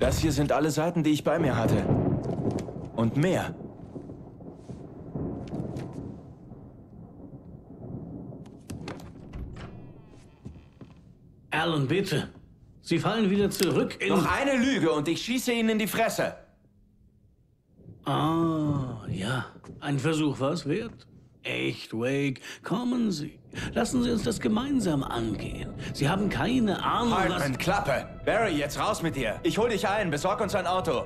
Das hier sind alle Seiten, die ich bei mir hatte. Und mehr. Alan, bitte. Sie fallen wieder zurück in... Noch eine Lüge und ich schieße Ihnen in die Fresse. Ah, ja. Ein Versuch war's wert. Echt, Wake. Kommen Sie. Lassen Sie uns das gemeinsam angehen. Sie haben keine Ahnung, was... Hartman, Klappe! Barry, jetzt raus mit dir. Ich hol dich ein. Besorg uns ein Auto.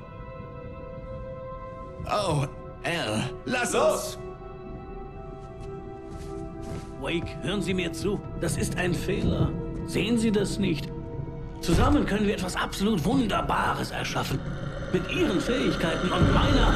Oh, Al, lass uns! Los! Wake, hören Sie mir zu. Das ist ein Fehler. Sehen Sie das nicht? Zusammen können wir etwas absolut Wunderbares erschaffen. Mit Ihren Fähigkeiten und meiner...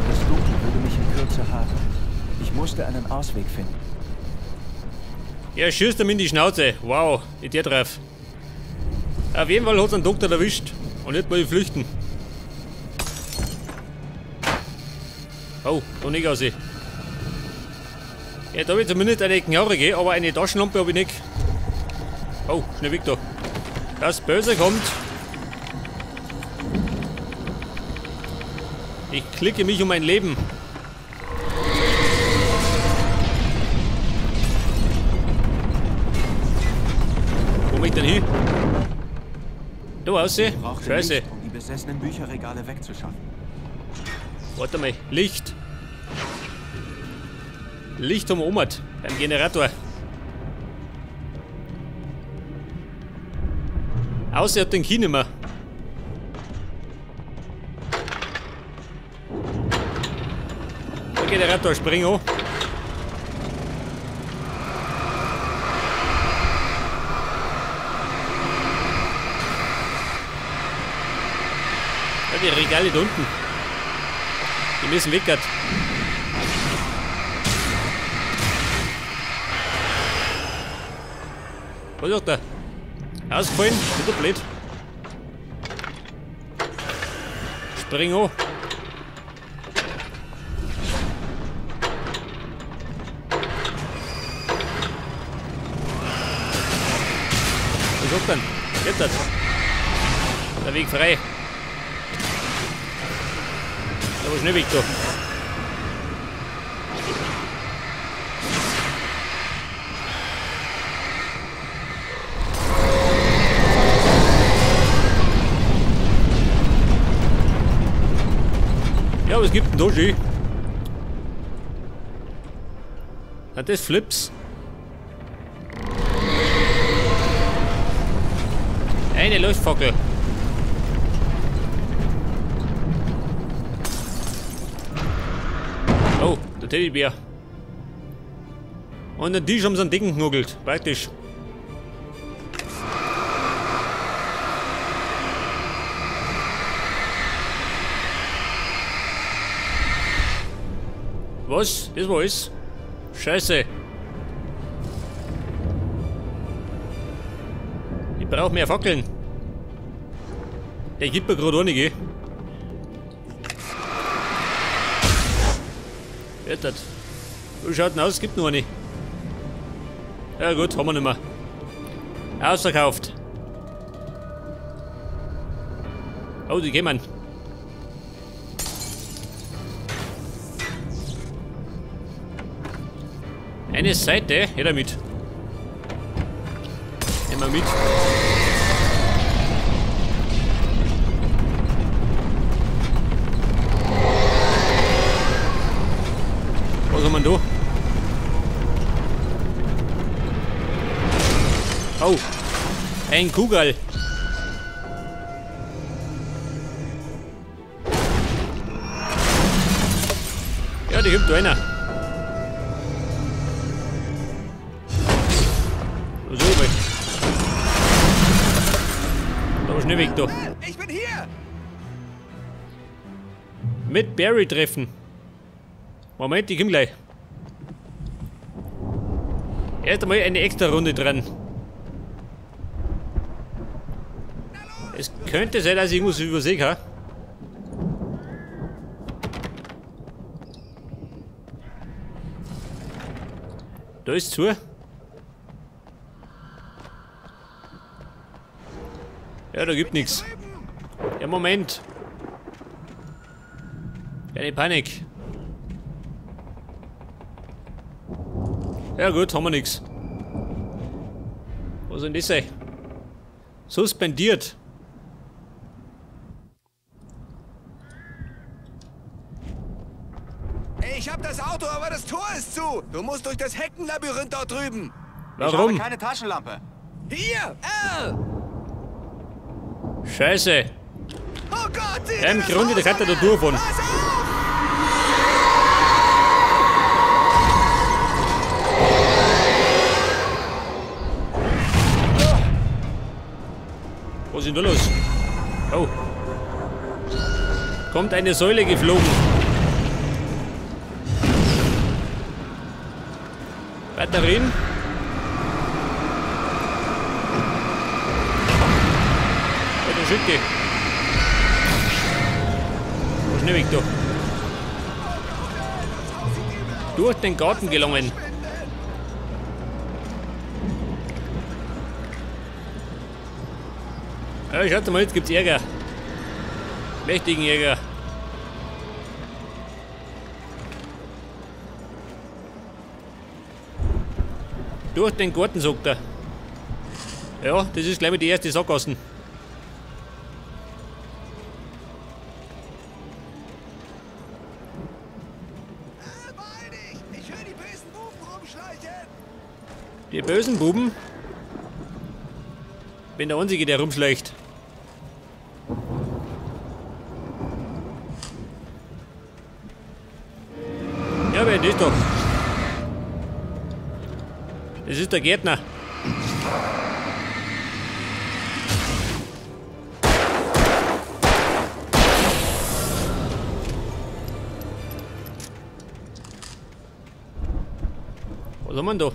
Das Dunkel würde mich in Kürze haben. Ich musste einen Ausweg finden. Ja, schießt ihm in die Schnauze. Wow, ich der drauf. Auf jeden Fall hat einen Doktor erwischt. Und nicht mal flüchten. Oh, da nicht aus. Ja, da habe ich zumindest eine Knarre, aber eine Taschenlampe habe ich nicht. Oh, schnell weg da. Das Böse kommt. Ich klicke mich um mein Leben. Wo bin ich denn hin? Da aussehen? Scheiße. Licht, um die besessenen Bücherregale wegzuschaffen. Warte mal, Licht. Licht haben wir umgehört beim Generator. Außer er hat den Key nicht mehr. Der Generator, spring an. Ja, die Regale da unten. Die müssen weg. Was ist da? Ausgefallen? Wieder blöd. Spring an. Was ist denn? Geht das? Der Weg frei. Aber schnell weg da. Ja, was gibt denn da schon? Hat das Flips? Eine Leuchtfackel. Oh, der Teddybär. Und den Tisch haben sie einen dicken knuggelt. Praktisch. Was? Das war alles? Scheiße. Ich brauche mehr Fackeln. Der gibt mir gerade einige. Wie schaut denn aus? Es gibt nur eine. Ja gut, haben wir nicht mehr. Ausverkauft. Oh, die kommen. Eine Seite, her damit. Nehmen wir mit. Was haben wir denn da? Oh, ein Kugel. Ja, die gibt da einer. So, weg. Da war schnell weg da. Ich bin hier. Mit Barry treffen. Moment, ich komm gleich. Erst einmal eine extra Runde dran. Es könnte sein, dass ich irgendwas übersehe habe. Da ist zu. Ja, da gibt nichts. Ja, Moment. Keine Panik. Ja gut, haben wir nichts. Was soll denn das sein? Suspendiert. Ich hab das Auto, aber das Tor ist zu. Du musst durch das Heckenlabyrinth dort drüben. Warum? Ich habe keine Taschenlampe. Hier, Al! Scheiße. Oh Gott, ja, im Grunde, der kann da durchfahren. Was ist denn da los? Oh. Kommt eine Säule geflogen. Batterien. Alter Schicke. Schnell weg da. Durch den Garten gelangen. Ja, schaut mal, jetzt gibt's Ärger. Mächtigen Ärger. Durch den Garten, sagt er. Ja, das ist gleich mal die erste Sackgassen. Die bösen Buben? Bin der Einzige, der rumschleicht. Ja, wer ist das doch? Das ist der Gärtner. Was haben wir denn da?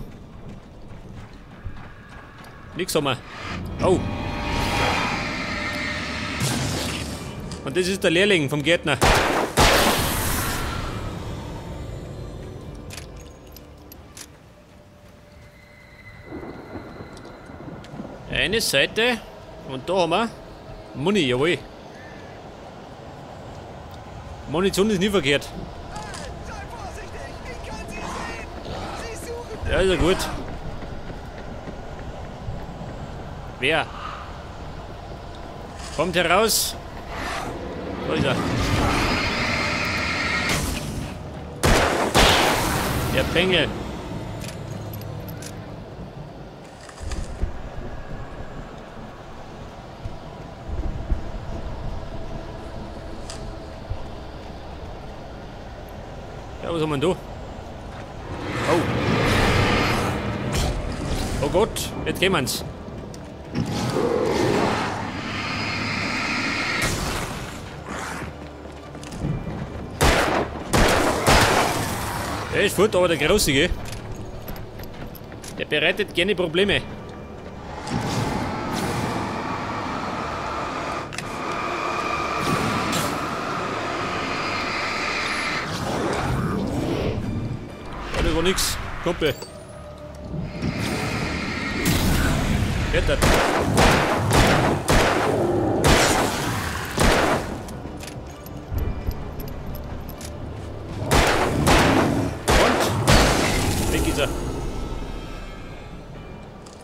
Nix haben wir. Oh. Und das ist der Lehrling vom Gärtner. Eine Seite und da haben wir Muni, jawohl. Munition ist nie verkehrt. Ja, ist ja gut. Wer? Kommt heraus! Da ist er. Der Bengel. Ja, was haben wir denn da? Oh. Oh Gott, jetzt gehen wir's. Der ist fort, aber der Große, gell? Der bereitet gerne Probleme. Oh, das war nix, Kumpel. Wetter. Und weg ist er.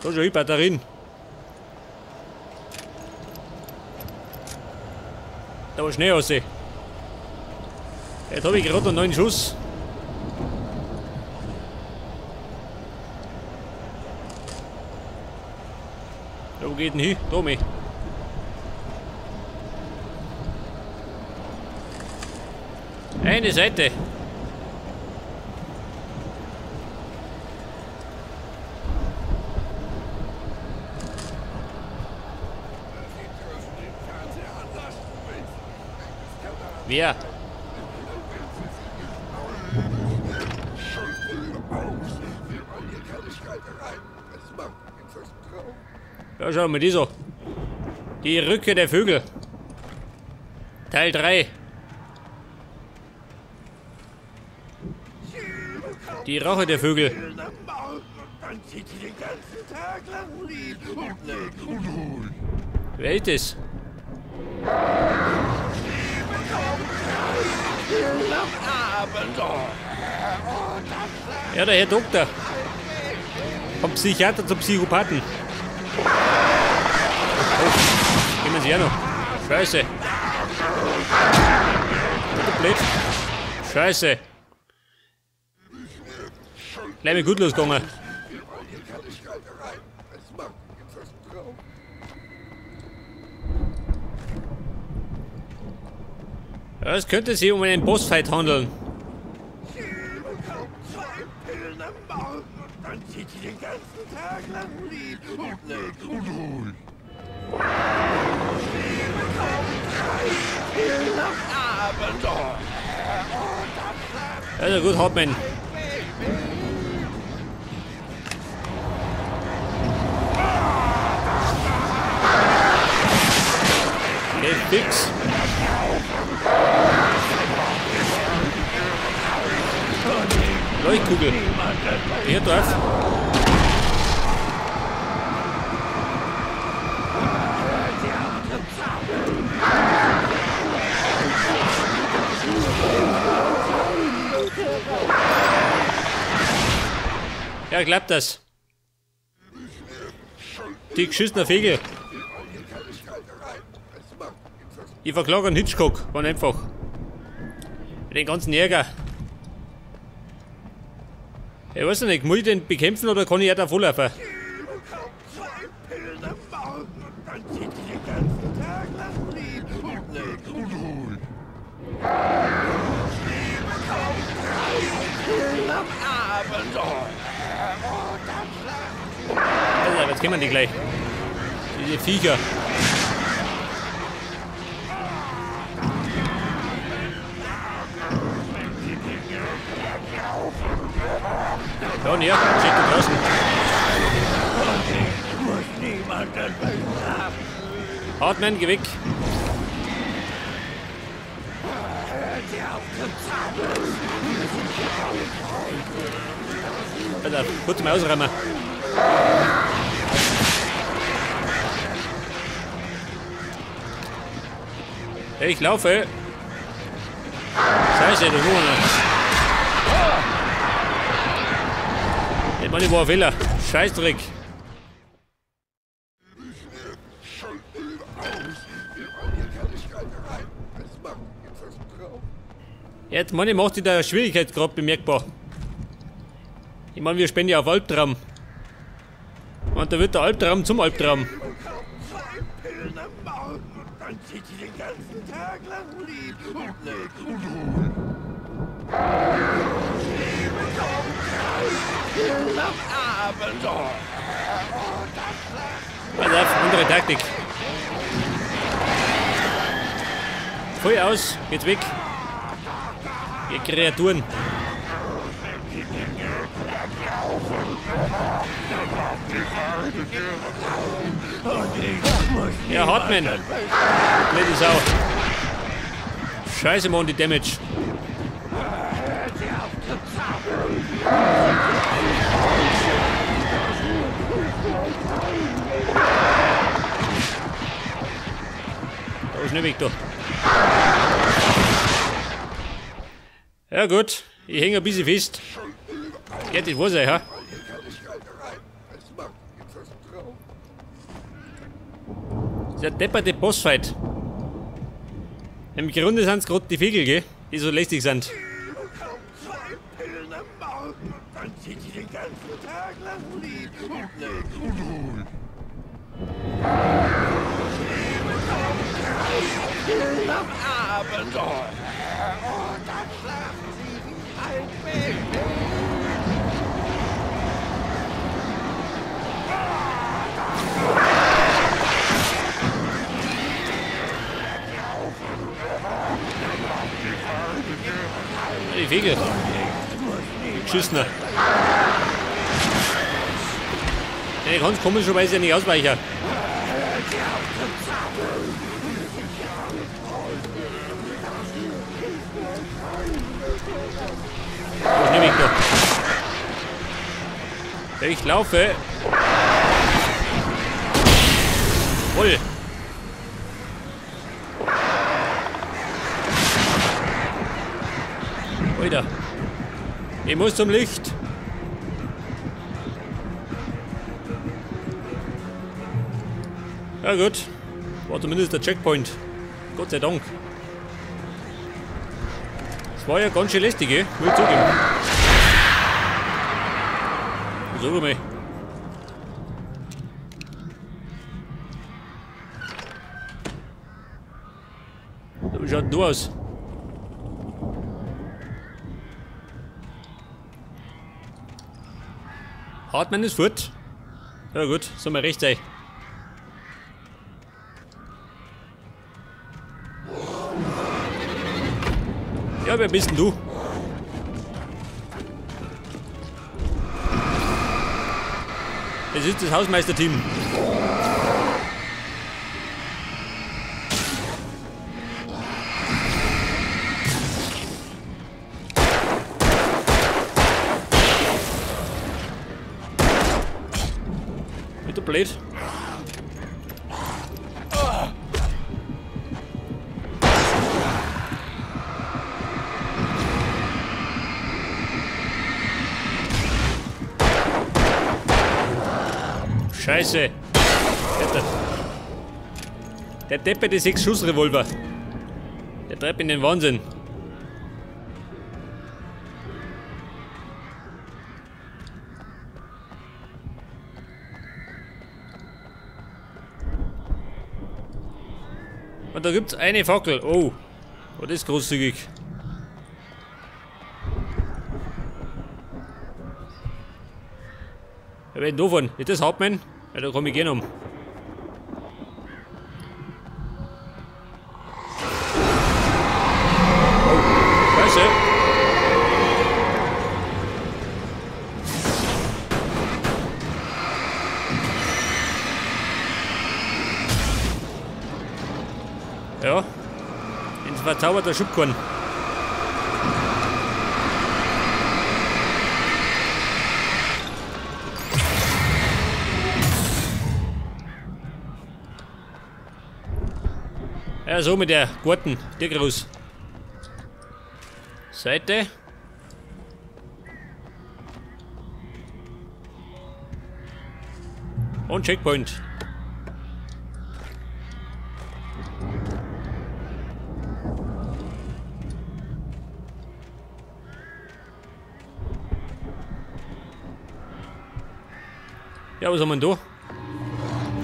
Da schon die Batterien. Da war Schnee aussehen. Jetzt habe ich gerade einen neuen Schuss. Ja, wo geht denn hin? Da mit. Eine Seite. Wer? Ja, schau mal die so. Die Rückkehr der Vögel. Teil 3. Die Rache der Vögel. Wer ist das? Ja, der Herr Doktor. Vom Psychiater zum Psychopathen. Oh, gehen wir sie ja noch. Scheiße. Blöd. Scheiße. Gleich mal gut losgegangen. Ja, es könnte sich um einen Bossfight handeln. Also gut, Hauptmann. Okay, fix. Leuchtkugel. Hier drauf. Ja, klappt das. Die geschissene Vögel. Ich verklage einen Hitchcock, war einfach. Mit den ganzen Ärger. Ich weiß nicht, muss ich den bekämpfen oder kann ich ja davonlaufen? Also, jetzt kennen wir die gleich. Diese Viecher. Ja, und hier, steht da draußen. Hartmann, geh weg. Alter, kurz mal ausräumen. Ich laufe. Scheiße, du Huren. Ich meine, ich war ein Fehler. Scheißdreck. Jetzt, meine, macht sich der Schwierigkeitsgrad bemerkbar. Ich meine, wir spenden ja auf Albtraum. Und da wird der Albtraum zum Albtraum. Pass auf, andere Taktik. Voll aus, geht's weg. Ihr Kreaturen. Ja, Hartmann. Blöde Sau. Scheiße, Mann, die Damage. Da ist nicht weg, da. Ja gut, ich hänge ein bisschen fest. Ja, das war's ja. Das ist ein depperte Bossfight. Im Grunde sind es gerade die Vögel, gell? Die so lästig sind. Die Vögel. Geschissener. Der kann komischerweise nicht ausweichen. Was nehme ich da? Ich laufe. Voll. Alter. Ich muss zum Licht. Ja gut. War zumindest der Checkpoint. Gott sei Dank. Das war ja ganz schön lästig, eh? Will ich zugeben. Sag mal. Wie schaut denn du aus? Hartmann ist fort. Ja gut, soll mir recht sein. Ja, wer bist denn du? Das ist das Hausmeisterteam. Bitte blöd. Scheiße. Der depperte 6-Schuss-Revolver. Der treibt in den Wahnsinn. Und da gibt's eine Fackel. Oh, oh, das ist großzügig. Wer wird denn da fahren? Ist das Hauptmann? Ja, da komme ich gerne um. Oh, Scheiße. Ja, ins verzauberte Schubkorn. Ja, so mit der Gurten, der groß. Seite. Und Checkpoint. Ja, was haben wir denn da?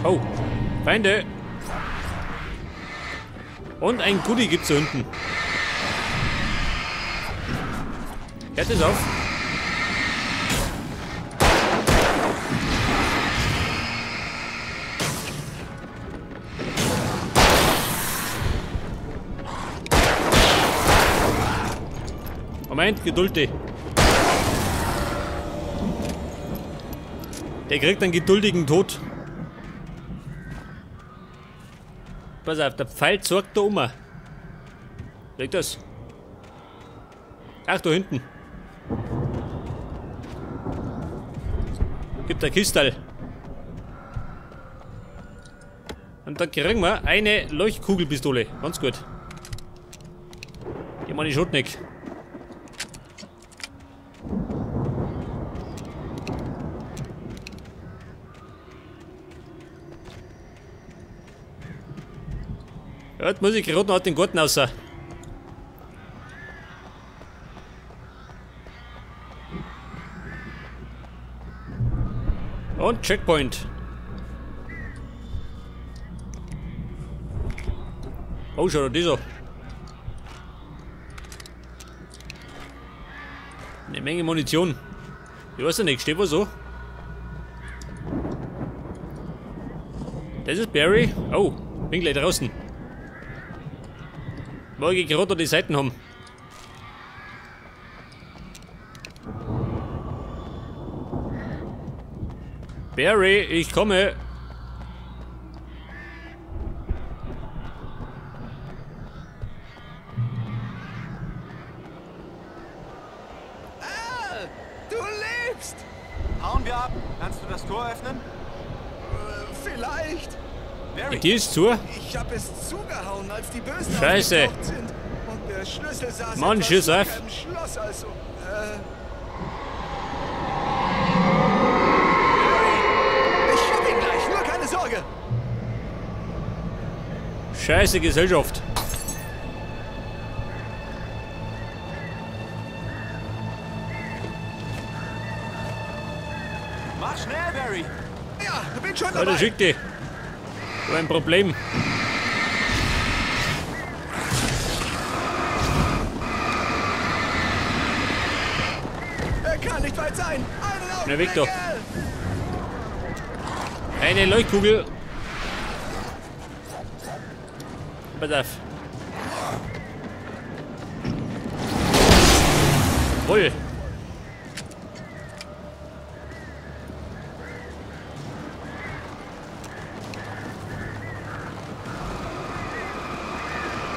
Oh, Feinde! Und ein Goodie gibt's da hinten. Hört das auf? Moment, Geduld. Der kriegt einen geduldigen Tod. Pass auf, der Pfeil zeigt da um. Liegt das? Ach, da hinten. Gibt ein Kistal. Und da kriegen wir eine Leuchtkugelpistole. Ganz gut. Die meine ich schon nicht. Ja, jetzt muss ich gerade noch den Garten raus. Und Checkpoint. Oh, schau dir das an. Eine Menge Munition. Ich weiß ja nicht, steht was so. Das ist Barry. Oh, bin gleich draußen. Mag ich gerade die Seiten haben. Barry, ich komme. Al, du lebst! Hauen wir ab. Kannst du das Tor öffnen? Vielleicht. Barry. Die ist zu. Ich habe es zugehauen, als die Bösen Scheiße. aufgetaucht sind. Und der Schlüssel saß Mann, etwas schieß auf. locker im Schloss, also. Ich hab ihn gleich, nur keine Sorge. Scheiße Gesellschaft. Mach schnell, Barry. Ja, bin schon dabei. Alter, schick dich. Ich hab ein Problem. Er kann nicht weit sein. Einen Schnell weg da. Augenblick, Al. Eine Leuchtkugel. Pass auf. Voll.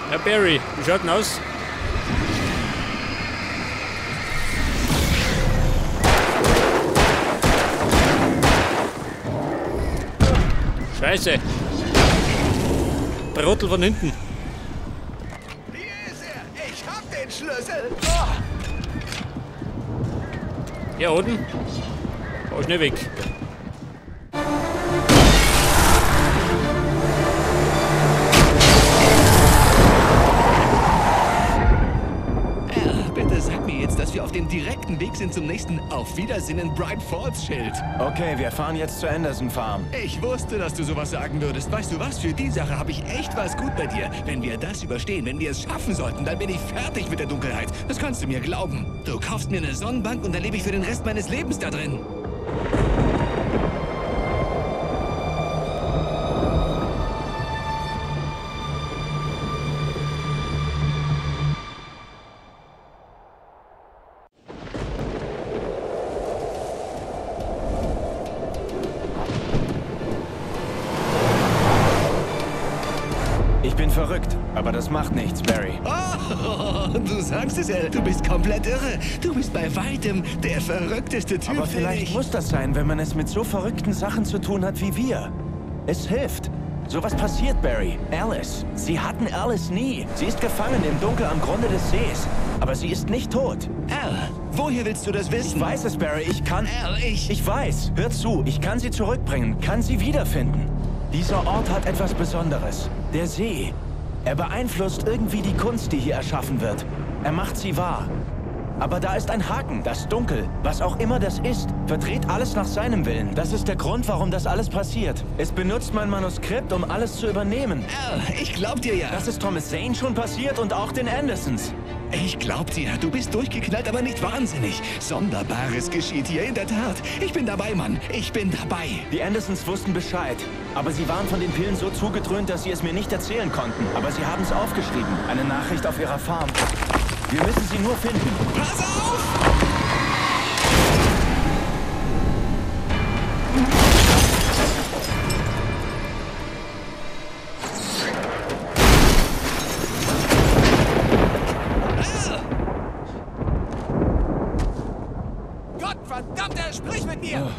Herr Barry, wie schaut denn aus? Scheiße. Trottel von hinten. Hier ist er. Ich hab den Schlüssel. Oh. Ja, unten. Oh, schnell weg. Bitte sag mir jetzt, dass wir auf dem direkten Weg sind zum nächsten Auf Wiedersehen in Bright Falls Schild. Okay, wir fahren jetzt zur Anderson Farm. Ich wusste, dass du sowas sagen würdest. Weißt du was? Für die Sache habe ich echt was gut bei dir. Wenn wir das überstehen, wenn wir es schaffen sollten, dann bin ich fertig mit der Dunkelheit. Das kannst du mir glauben. Du kaufst mir eine Sonnenbank und dann lebe ich für den Rest meines Lebens da drin. Ich bin verrückt, aber das macht nichts, Barry. Oh, du sagst es, Al. Du bist komplett irre. Du bist bei weitem der verrückteste Typ, Aber vielleicht den ich... muss das sein, wenn man es mit so verrückten Sachen zu tun hat wie wir. Es hilft. Sowas passiert, Barry. Alice. Sie hatten Alice nie. Sie ist gefangen im Dunkel am Grunde des Sees. Aber sie ist nicht tot. Al, woher willst du das wissen? Ich weiß es, Barry. Ich kann... Al, ich... Ich weiß. Hör zu. Ich kann sie zurückbringen. Kann sie wiederfinden. Dieser Ort hat etwas Besonderes. Der See. Er beeinflusst irgendwie die Kunst, die hier erschaffen wird. Er macht sie wahr. Aber da ist ein Haken, das Dunkel, was auch immer das ist, verdreht alles nach seinem Willen. Das ist der Grund, warum das alles passiert. Es benutzt mein Manuskript, um alles zu übernehmen. Al, ich glaub dir ja. Das ist Thomas Zane schon passiert und auch den Andersons. Ich glaub dir, du bist durchgeknallt, aber nicht wahnsinnig. Sonderbares geschieht hier, in der Tat. Ich bin dabei, Mann. Ich bin dabei. Die Andersons wussten Bescheid, aber sie waren von den Pillen so zugedröhnt, dass sie es mir nicht erzählen konnten. Aber sie haben es aufgeschrieben. Eine Nachricht auf ihrer Farm. Wir müssen sie nur finden. Pass auf! Gott verdammt, er spricht mit mir! Oh.